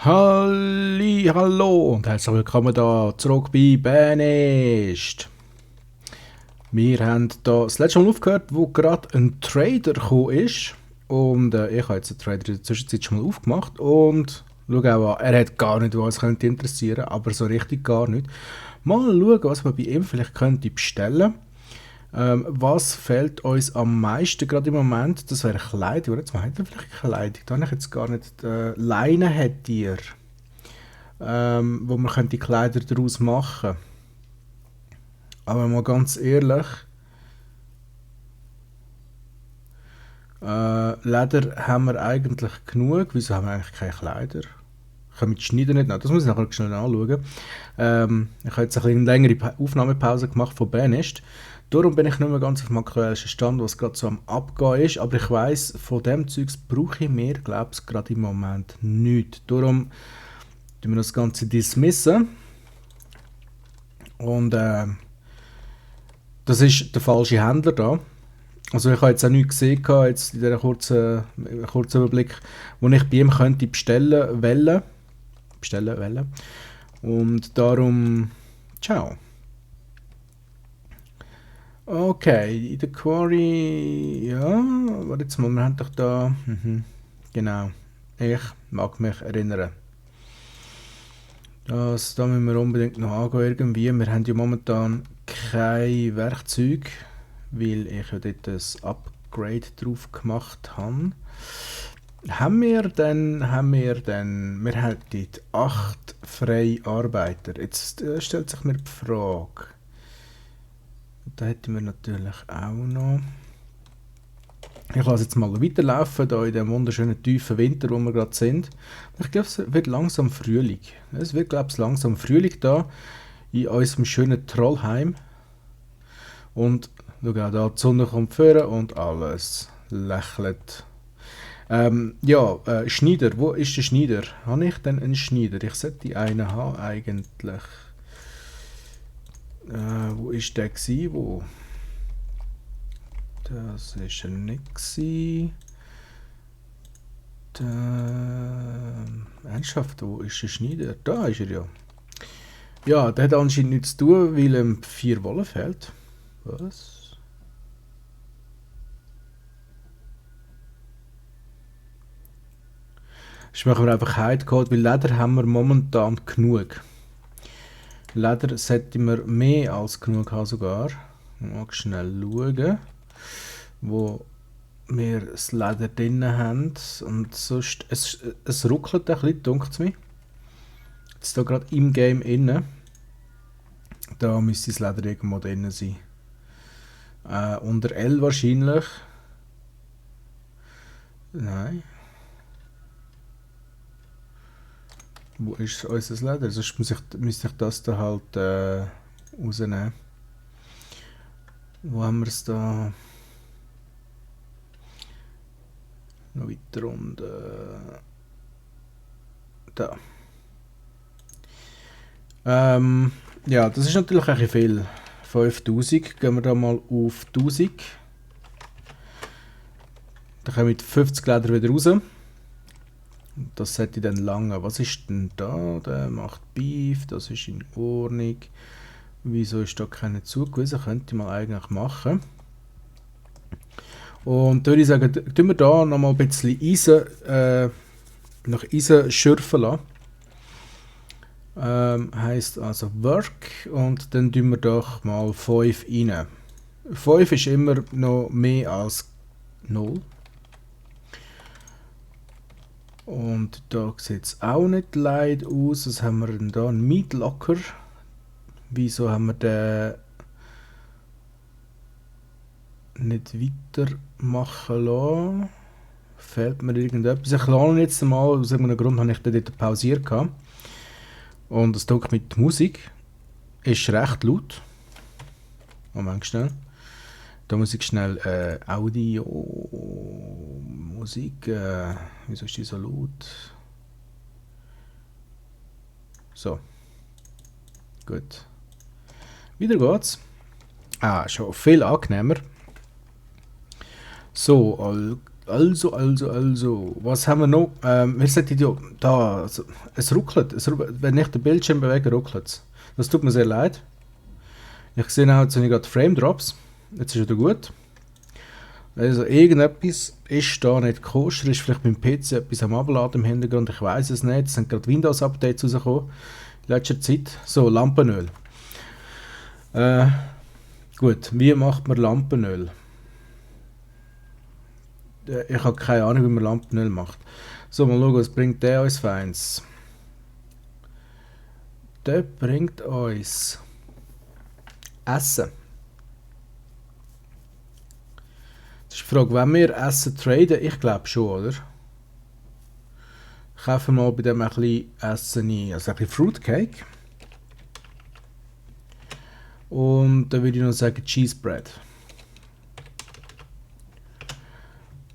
Halli, hallo und herzlich willkommen da zurück bei Banished. Wir haben da das letzte Mal aufgehört, wo gerade ein Trader gekommen ist. Und ich habe jetzt den Trader in der Zwischenzeit schon mal aufgemacht und schaue auch an, er hat gar nicht, was könnte interessieren, aber so richtig gar nicht. Mal schauen, was man bei ihm vielleicht könnte bestellen. Was fehlt uns am meisten gerade im Moment? Das wäre Kleidung. Oder jetzt hat er vielleicht Kleidung. Da habe ich jetzt gar nicht. Leine hat ihr. Wo man könnte Kleider daraus machen. Aber mal ganz ehrlich, Leder haben wir eigentlich genug. Wieso haben wir eigentlich keine Kleider? Können wir die Schneider nicht nach? Das muss ich nachher schnell anschauen. Ich habe jetzt eine längere Aufnahmepause gemacht von Banished. Darum bin ich nicht mehr ganz auf dem aktuellsten Stand, was gerade so am Abgehen ist. Aber ich weiss, von dem Zeugs brauche ich mehr, glaube ich, gerade im Moment nicht. Darum tun wir das Ganze dismissen. Und das ist der falsche Händler da. Also ich habe jetzt auch nichts gesehen, jetzt in diesem kurzen Überblick, wo ich bei ihm könnte bestellen wollen. Und darum, ciao. Okay, in der Quarry, ja, warte jetzt mal, wir haben doch da, genau, ich mag mich erinnern. Da müssen wir unbedingt noch angehen irgendwie, wir haben ja momentan kein Werkzeug, weil ich ja dort ein Upgrade drauf gemacht habe. Wir hätten 8 freie Arbeiter. Jetzt stellt sich mir die Frage, da hätten wir natürlich auch noch. Ich lasse jetzt mal weiterlaufen, hier in dem wunderschönen tiefen Winter, wo wir gerade sind. Ich glaube, es wird langsam Frühling. Es wird, glaube ich, langsam Frühling da in unserem schönen Trollheim. Und schau auch da, die Sonne kommt vor und alles lächelt. Schneider, wo ist der Schneider? Habe ich denn einen Schneider? Ich sollte einen haben eigentlich. Wo ist der gsi? Wo? Das ist er nicht gsi. Ernsthaft, wo ist der Schneider? Da ist er ja. Ja, der hat anscheinend nichts zu tun, weil ihm 4 Wolle fehlt. Was? Jetzt machen wir einfach Hidecode, weil Leder haben wir momentan genug. Leder sollten wir mehr als genug haben sogar. Mal schnell schauen, wo wir das Leder drin haben. Und sonst, es ruckelt ein bisschen, dunkt es mir. Jetzt hier gerade im Game innen. Da müsste das Leder irgendwo drin sein. Unter L wahrscheinlich. Nein. Wo ist unser Leder? Sonst müsste ich das da halt rausnehmen. Wo haben wir es da? Noch weiter unten. Da. Ja, das ist natürlich ein bisschen viel. 5000. Gehen wir da mal auf 1000. Dann kommen wir mit 50 Leder wieder raus. Das sollte dann lange. Was ist denn da? Der macht Beef, das ist in Ordnung. Wieso ist da keiner zugewiesen? Könnte ich mal eigentlich machen. Und da würde ich sagen, tun wir da nochmal ein bisschen Eisen, nach Eisen schürfen lassen. Heisst also Work und dann tun wir doch mal 5 rein. 5 ist immer noch mehr als 0. Und da sieht es auch nicht leid aus. Was haben wir denn da? Ein Meat Locker. Wieso haben wir den nicht weitermachen lassen? Fehlt mir irgendetwas? Ich lerne jetzt mal, aus irgendeinem Grund habe ich den dort pausiert gehabt. Und das tut mit Musik. Ist recht laut. Moment schnell. Da muss ich schnell Audio Musik. Wieso ist die so laut? So. Gut. Wieder geht's. Schon viel angenehmer. So, Also. Was haben wir noch? Wir sollten ja da. Also, es ruckelt. Wenn ich den Bildschirm bewege, ruckelt es. Das tut mir sehr leid. Ich sehe auch, jetzt habe ich gerade Frame Drops. Jetzt ist wieder gut. Also irgendetwas ist da nicht koscher, ist vielleicht beim PC etwas am Abladen im Hintergrund, ich weiß es nicht. Es sind gerade Windows-Updates rausgekommen in letzter Zeit. So, Lampenöl. Äh, gut, wie macht man Lampenöl? Ich habe keine Ahnung, wie man Lampenöl macht. So, mal schauen, was bringt der uns Feins? Der bringt uns Essen. Das ist die Frage, wenn wir Essen traden, ich glaube schon, oder? Kaufen wir mal bei dem ein bisschen Essen ein, also ein bisschen Fruitcake. Und dann würde ich noch sagen Cheese Bread.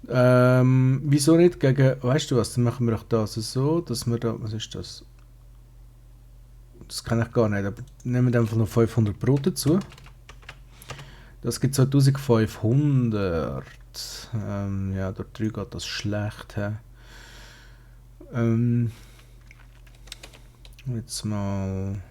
Wieso nicht gegen, weißt du was, dann machen wir doch das so, dass wir da, was ist das? Das kann ich gar nicht, aber nehmen wir einfach noch 500 Brot dazu. Das gibt 2500. Ja, dort drüben geht das schlecht. Jetzt mal.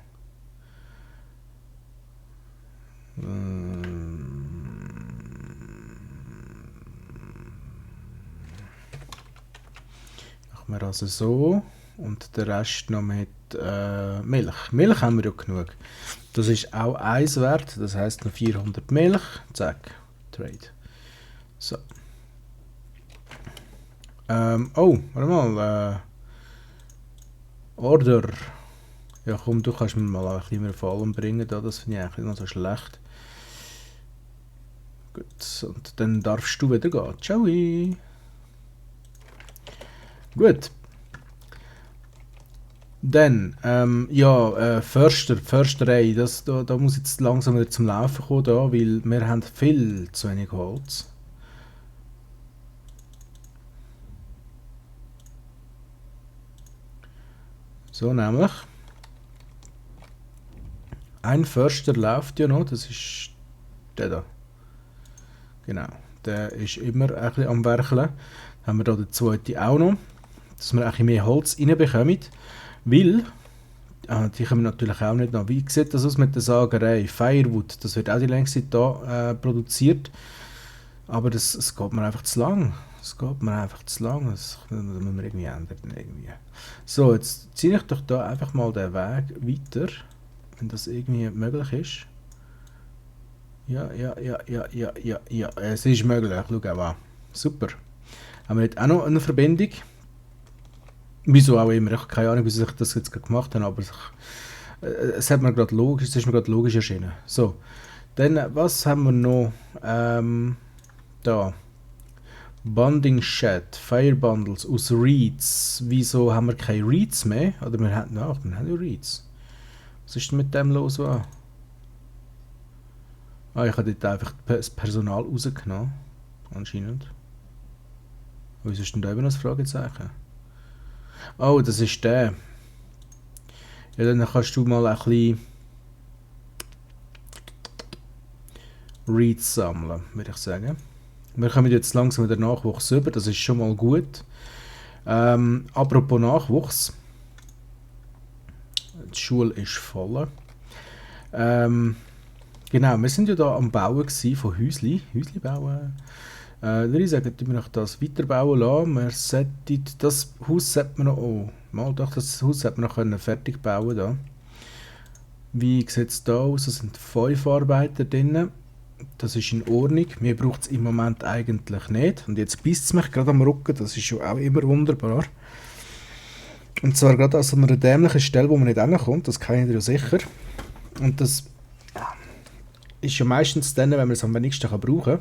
Machen wir also so. Und der Rest noch mit Milch. Milch haben wir ja genug. Das ist auch 1 wert, das heisst noch 400 Milch. Zack, Trade. So. Oh, warte mal. Order. Ja komm, du kannst mir mal ein bisschen mehr Fallen bringen, da. Das finde ich eigentlich nicht so schlecht. Gut, und dann darfst du wieder gehen. Ciao. Gut. Dann, Försterei, da muss jetzt langsam wieder zum Laufen kommen, da, weil wir haben viel zu wenig Holz. So, nämlich. Ein Förster läuft ja noch, das ist der da. Genau, der ist immer ein bisschen am Werkeln. Dann haben wir da den zweiten auch noch, dass wir ein bisschen mehr Holz reinbekommen, weil die kommen natürlich auch nicht nach. Wie sieht das aus mit der Sagerei? Firewood, das wird auch die längste Zeit da produziert. Aber es geht mir einfach zu lang. Es geht mir einfach zu lang. Das müssen wir irgendwie ändern. Irgendwie. So, jetzt ziehe ich doch da einfach mal den Weg weiter. Wenn das irgendwie möglich ist. Ja. Es ist möglich. Schau auch an. Super. Haben wir jetzt auch noch eine Verbindung? Wieso auch immer. Ich habe keine Ahnung, wieso ich das jetzt gemacht habe, aber es hat mir gerade logisch, es ist mir gerade logisch erschienen. So. Dann, was haben wir noch? Da. Bonding Chat, Fire Bundles aus Reads. Wieso haben wir keine Reads mehr? Oder wir haben ja Reads. Was ist denn mit dem los? Ich habe dort einfach das Personal rausgenommen. Anscheinend. Wieso ist denn da immer noch das Fragezeichen? Oh, das ist der. Ja, dann kannst du mal ein bisschen Reads sammeln, würde ich sagen. Wir kommen jetzt langsam wieder Nachwuchs über, das ist schon mal gut. Apropos Nachwuchs. Die Schule ist voll. Genau, wir sind ja da am Bauen von Häusli. Häusli bauen. Würde ich sagen, wir noch das weiterbauen lassen. Das Haus sollte man noch. Oh, mal doch, das Haus sollte man noch können fertig bauen da. Wie sieht es da aus? Es sind 5 Arbeiter drin. Das ist in Ordnung. Mir braucht es im Moment eigentlich nicht. Und jetzt beißt es mich gerade am Rücken. Das ist schon auch immer wunderbar. Und zwar gerade an so einer dämlichen Stelle, wo man nicht hinkommt. Das kann ich dir sicher. Und das ist ja meistens dann, wenn man es am wenigsten brauchen kann.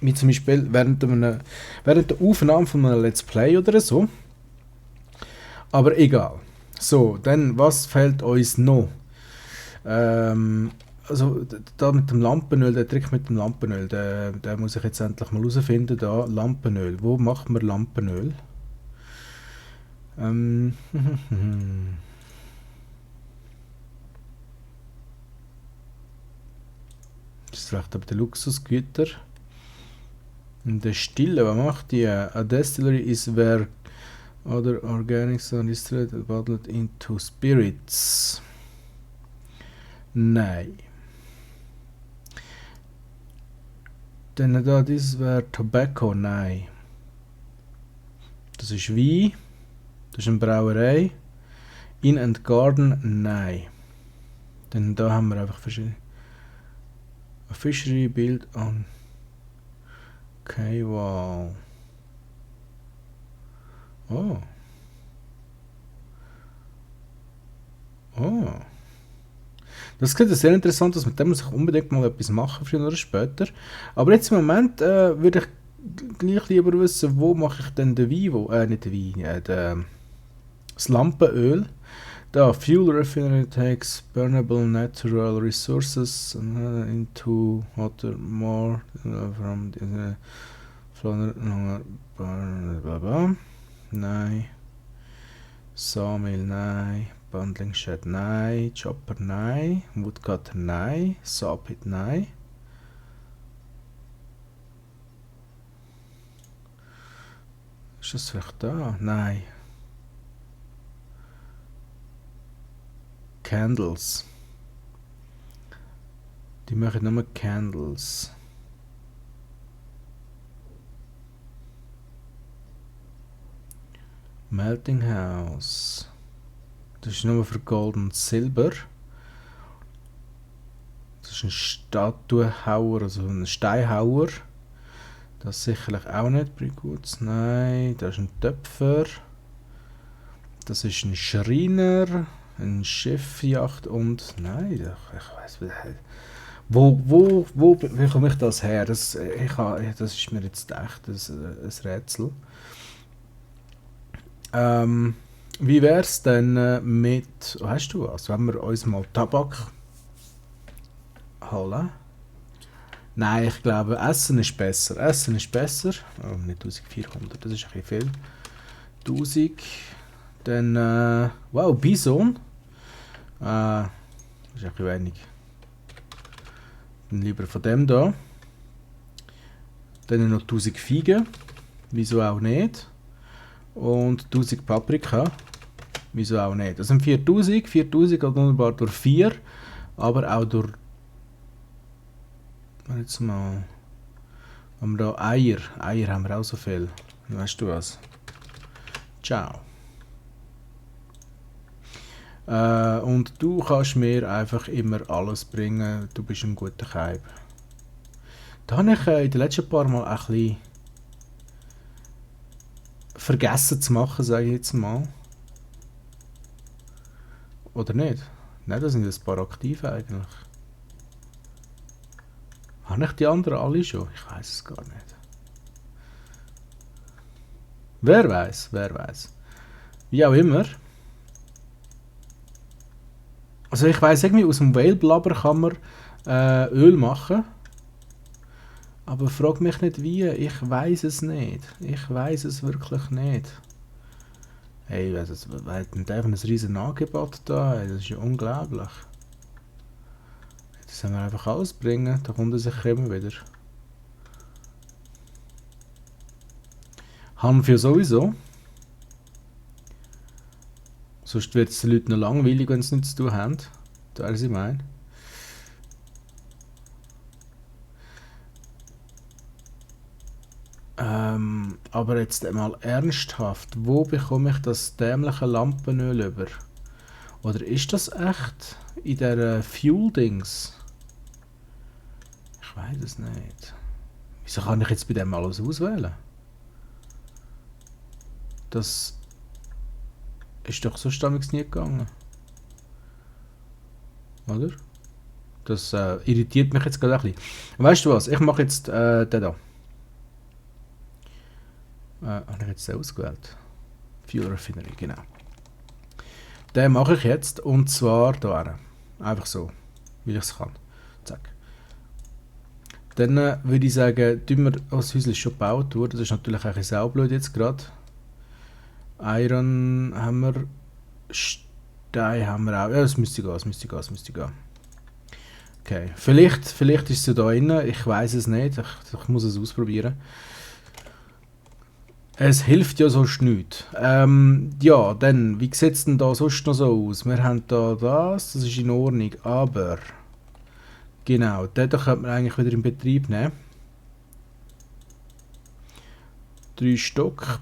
Wie zum Beispiel während der Aufnahme von einem Let's Play oder so. Aber egal. So, dann, was fehlt uns noch? Also, da mit dem Lampenöl, der Trick mit dem Lampenöl, der muss ich jetzt endlich mal herausfinden. Da, Lampenöl. Wo macht man Lampenöl? Das ist vielleicht aber der Luxusgüter. In der Stille, was macht die? A distillery is where other organics are distilled and bottled into spirits. Nein. Dann da, das wäre Tobacco, nein. Das ist Wein. Das ist eine Brauerei. In and Garden, nein. Dann da haben wir einfach verschiedene. A fishery built on. Okay, wow. Oh. Oh. Das klingt sehr interessant, dass mit dem muss ich unbedingt mal etwas machen, früher oder später. Aber jetzt im Moment würde ich gleich lieber wissen, wo mache ich denn den Wein, nicht den Wein, das Lampenöl. Da, Fuel Refinery takes burnable natural resources into water more from the blah blah. Nein. Sawmill, nein. Bundling Shed, nein. Chopper, nein. Woodcutter, nein. Sawpit, nein. Ist das vielleicht da? Nein. Candles. Die machen nur Candles. Melting House. Das ist nur für Gold und Silber. Das ist ein Statuenhauer, also ein Steinhauer. Das sicherlich auch nicht. Brickwoods, nein. Das ist ein Töpfer. Das ist ein Schreiner. Ein Schiffjacht und. Nein, ich weiß nicht. Wo bekomme ich das her? Das ist mir jetzt echt ein Rätsel. Wie wäre es denn mit. Hast du was? Wenn wir uns mal Tabak holen? Nein, ich glaube, Essen ist besser. Essen ist besser. Oh, nicht 1400, das ist ein bisschen viel. 1000. Dann, wow, Bison. Das ist ein bisschen wenig. Dann lieber von dem da. Dann noch 1000 Feigen. Wieso auch nicht? Und 1000 Paprika. Wieso auch nicht? Das sind 4000. 4000 geht wunderbar durch 4. Aber auch durch. Jetzt mal. Haben wir da Eier. Eier haben wir auch so viel. Weißt du was? Ciao. Und du kannst mir einfach immer alles bringen. Du bist ein guter Kaib. Da habe ich in den letzten paar Mal ein bisschen vergessen zu machen, sage ich jetzt mal. Oder nicht? Nein, da sind ein paar aktiv eigentlich. Habe ich die anderen alle schon? Ich weiß es gar nicht. Wer weiß, wer weiß. Wie auch immer. Also ich weiß irgendwie, aus dem Whale-Blubber kann man Öl machen. Aber frag mich nicht wie, ich weiß es nicht. Ich weiß es wirklich nicht. Hey, was hat denn der für ein riesen Angebot da? Hey, das ist ja unglaublich. Das sollen wir einfach alles bringen, da kommt er sich immer wieder. Hanf ja sowieso. Sonst wird es den Leuten noch langweilig, wenn sie nichts zu tun haben. Das wäre sie mein. Aber jetzt mal ernsthaft, wo bekomme ich das dämliche Lampenöl über? Oder ist das echt in der Fuel-Dings? Ich weiß es nicht. Wieso kann ich jetzt bei dem alles auswählen? Das ist doch so damals nie gegangen. Oder? Das irritiert mich jetzt gerade ein bisschen. Weißt du was? Ich mache jetzt den da. Habe ich jetzt den ausgewählt? Fuel Refinery, genau. Den mache ich jetzt und zwar da. Einfach so, wie ich es kann. Zack. Dann würde ich sagen, tun wir das Häuschen schon gebaut wurde. Das ist natürlich ein bisschen saublöd jetzt gerade. Iron haben wir. Stein haben wir auch. Ja, es müsste gehen. Okay. Vielleicht ist es ja da drin. Ich weiß es nicht. Ich muss es ausprobieren. Es hilft ja sonst nichts. Ja, dann, wie sieht es denn da sonst noch so aus? Wir haben da das ist in Ordnung, aber genau, den da könnte man eigentlich wieder in Betrieb nehmen. 3 Stück.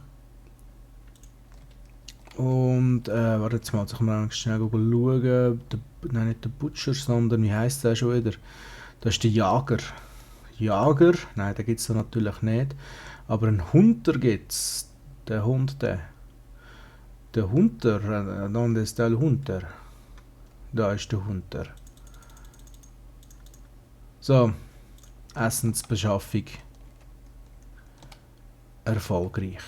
Und, warte jetzt mal, jetzt können wir schnell schauen. Nein, nicht der Butcher, sondern wie heisst der schon wieder? Das ist der Jager. Jager? Nein, den gibt es da natürlich nicht. Aber einen Hunter gibt es. Der Hund, der. Der Hunter, ¿dónde está el Hunter? Da ist der Hunter. So, Essensbeschaffung erfolgreich.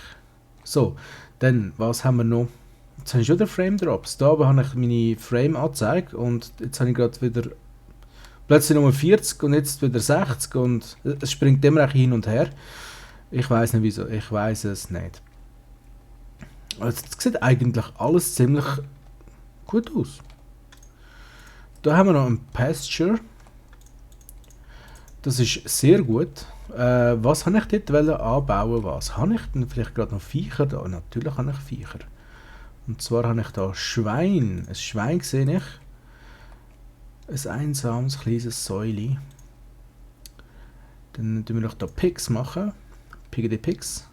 So, dann, was haben wir noch? Jetzt habe ich schon den Frame Drops. Da habe ich meine Frame angezeigt und jetzt habe ich gerade wieder plötzlich Nummer 40 und jetzt wieder 60 und es springt immer hin und her. Ich weiß nicht wieso, ich weiß es nicht. Also, es sieht eigentlich alles ziemlich gut aus. Da haben wir noch ein Pasture. Das ist sehr gut. Was habe ich dort anbauen? Was? Habe ich denn vielleicht gerade noch Viecher da? Natürlich habe ich Viecher. Und zwar habe ich da Schwein. Ein Schwein sehe ich. Ein einsames, kleines Säuli. Dann tun wir noch da Pigs machen. Piggedy Pigs.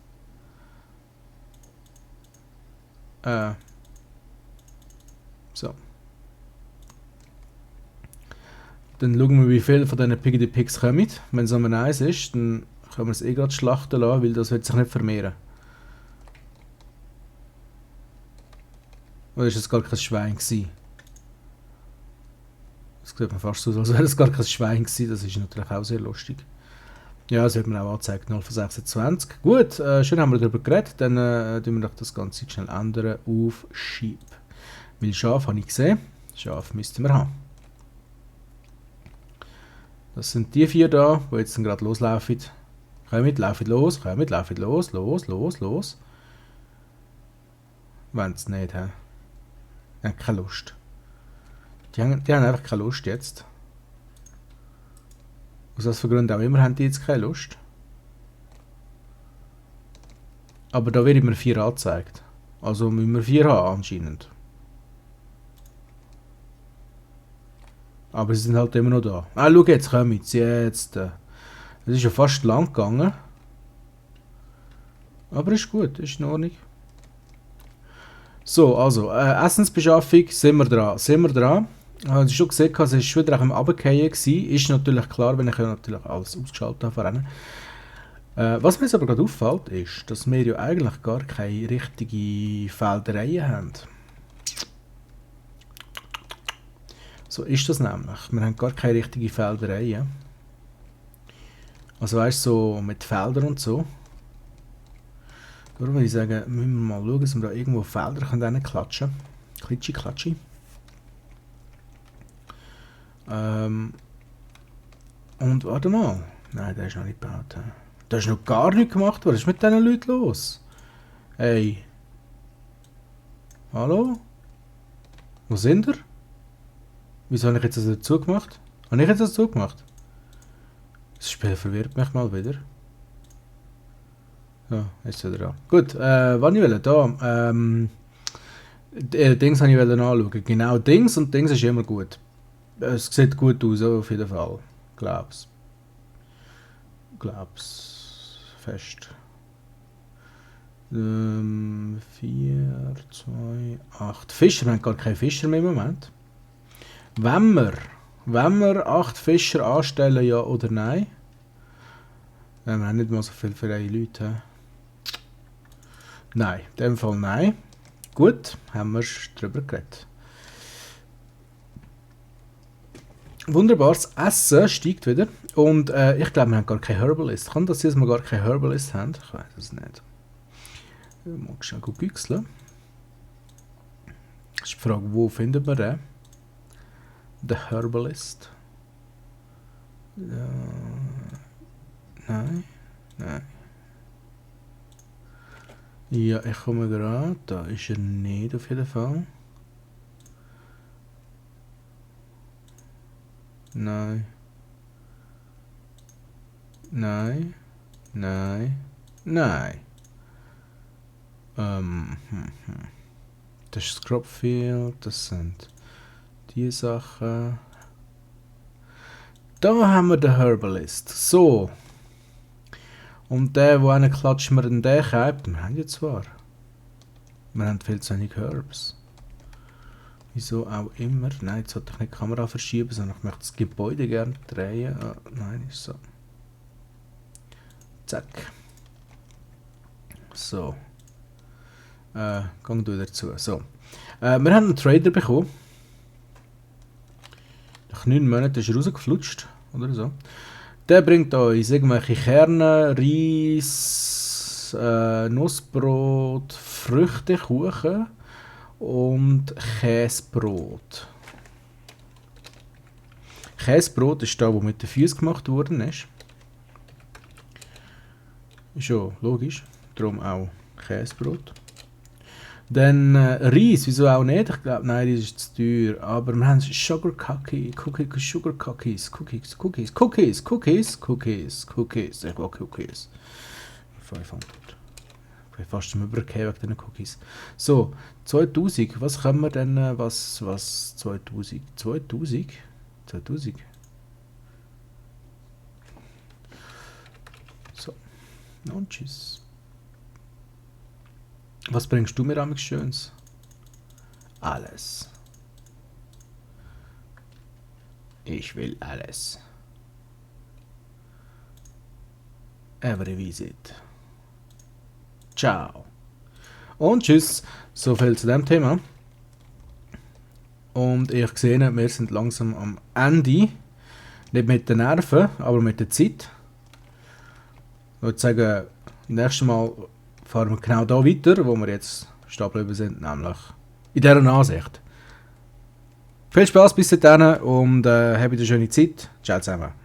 So. Dann schauen wir, wie viele von diesen Piggedy Pigs kommen. Wenn es Nummer 1 ist, dann können wir es eh gerade schlachten lassen, weil das wird sich nicht vermehren. Oder ist es gar kein Schwein gewesen? Das sieht mir fast so aus, als wäre es gar kein Schwein gewesen. Das ist natürlich auch sehr lustig. Ja, das wird mir auch angezeigt, 0 von 26. Gut, schön haben wir darüber geredet. Dann tun wir doch das Ganze schnell ändern auf Sheep. Weil Schaf habe ich gesehen. Schaf müssten wir haben. Das sind die 4 da, die jetzt gerade loslaufen. Kommt, laufen los, kommt, laufen los, los. Wollen es nicht, hä? Die haben keine Lust. Die haben einfach keine Lust jetzt. Aus was für Gründen auch immer haben die jetzt keine Lust. Aber da wird immer 4 angezeigt. Also müssen wir 4 haben anscheinend. Aber sie sind halt immer noch da. Ah, schau, jetzt kommen sie. Jetzt. Das ist ja fast lang gegangen. Aber ist gut, ist in Ordnung. So, also, Essensbeschaffung, sind wir dran. Als ich schon gesehen habe, es war wieder am Runterfallen. Ist natürlich klar, wenn ich ja natürlich alles ausgeschaltet habe vorhin. Was mir jetzt aber gerade auffällt, ist, dass wir ja eigentlich gar keine richtige Feldereien haben. So ist das nämlich. Wir haben gar keine richtige Feldereien. Also weißt du, so mit Feldern und so. Darum würde ich sagen, müssen wir mal schauen, dass wir da irgendwo Felder klatschen können. Klitschi. Und warte mal. Nein, der ist noch nicht gebaut. Da ist noch gar nichts gemacht. Was ist mit diesen Leuten los? Hey. Hallo? Wo sind ihr? Wieso habe ich jetzt das dazu gemacht? Habe ich jetzt das dazu gemacht? Das Spiel verwirrt mich mal wieder. Ja, jetzt wieder da. Gut, was ich will, da. Dings habe ich anschauen. Genau, Dings und Dings ist immer gut. Es sieht gut aus, auf jeden Fall. Glaub's. Fest. 4, 2, 8. Fischer, wir haben gar keine Fischer mehr im Moment. Wenn wir 8 Fischer anstellen, ja oder nein? Wir haben nicht mal so viele freie Leute. Nein, in dem Fall nein. Gut, haben wir drüber geredet. Wunderbar, das Essen steigt wieder. Und ich glaube, wir haben gar keine Herbalist. Kann das sein, dass wir gar keine Herbalist haben? Ich weiß es nicht. Mal schnell güchseln. Das ist die Frage, wo finden wir den? Der Herbalist. Nein. Ja, ich komme gerade. Da ist er nicht auf jeden Fall. Nein. Das ist das Cropfield, das sind die Sachen. Da haben wir den Herbalist. So. Und der, wo einen klatschen wir denn den Cape? Wir haben ja zwar. Wir haben viel zu wenig Herbs. Wieso auch immer. Nein, jetzt sollte ich nicht die Kamera verschieben, sondern ich möchte das Gebäude gerne drehen. Ah, nein, ist so. Zack. So. Gang du dazu. So. Wir haben einen Trader bekommen. Nach 9 Monaten ist er rausgeflutscht. Oder so. Der bringt uns irgendwelche Kerne, Reis, Nussbrot, Früchtekuchen und Käsebrot. Käsebrot ist da, wo mit den Füßen gemacht worden ist. Ist ja logisch. Darum auch Käsebrot. Dann Reis, wieso auch nicht? Ich glaube, nein, das ist zu teuer. Aber wir haben Sugar Cookies. Ich will Cookies. 500. Ich bin fast im Übergehen wegen diesen Cookies. So, 2000. Was können wir denn, was 2000? 2000? So, und tschüss. Was bringst du mir am Schönes? Alles. Ich will alles. Every visit. Ciao. Und tschüss. So viel zu dem Thema. Und ich sehe, wir sind langsam am Ende. Nicht mit den Nerven, aber mit der Zeit. Ich würde sagen, nächstes Mal fahren wir genau da weiter, wo wir jetzt stehen geblieben sind, nämlich in dieser Ansicht. Viel Spaß bis dahin und habt eine schöne Zeit. Ciao zusammen.